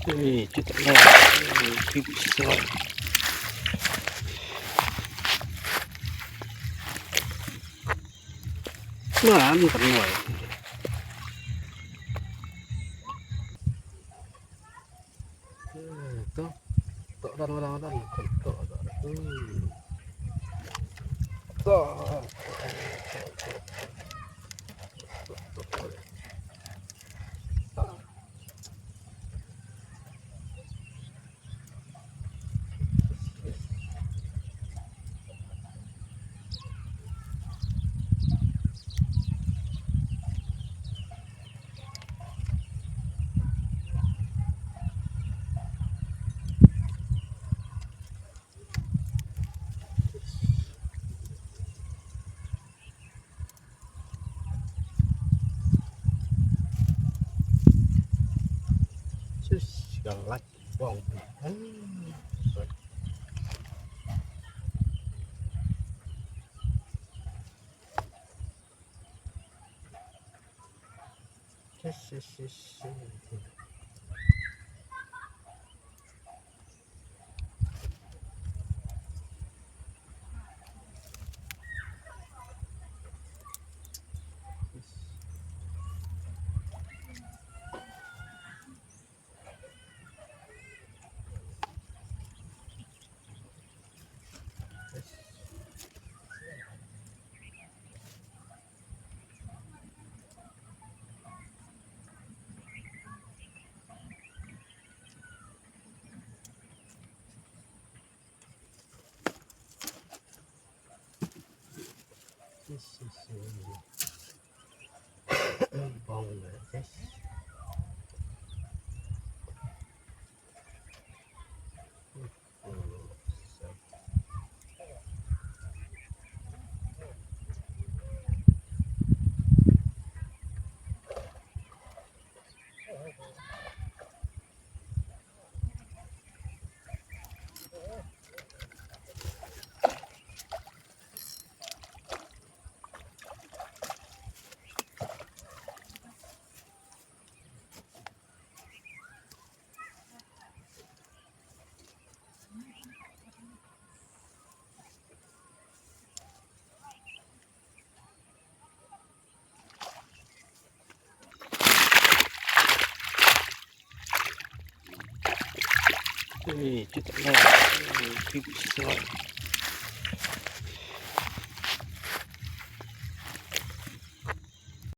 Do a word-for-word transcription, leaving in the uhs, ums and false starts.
Ê, chết thật rồi. Ê, kịp rồi. Mà ăn thật rồi. Ê, to. To, to, to, to, to. Ê, to, to, to. To. Sus, galak bong. Sus, sus, sus, sus. Ê, chết thật rồi. Ê, kịp rồi.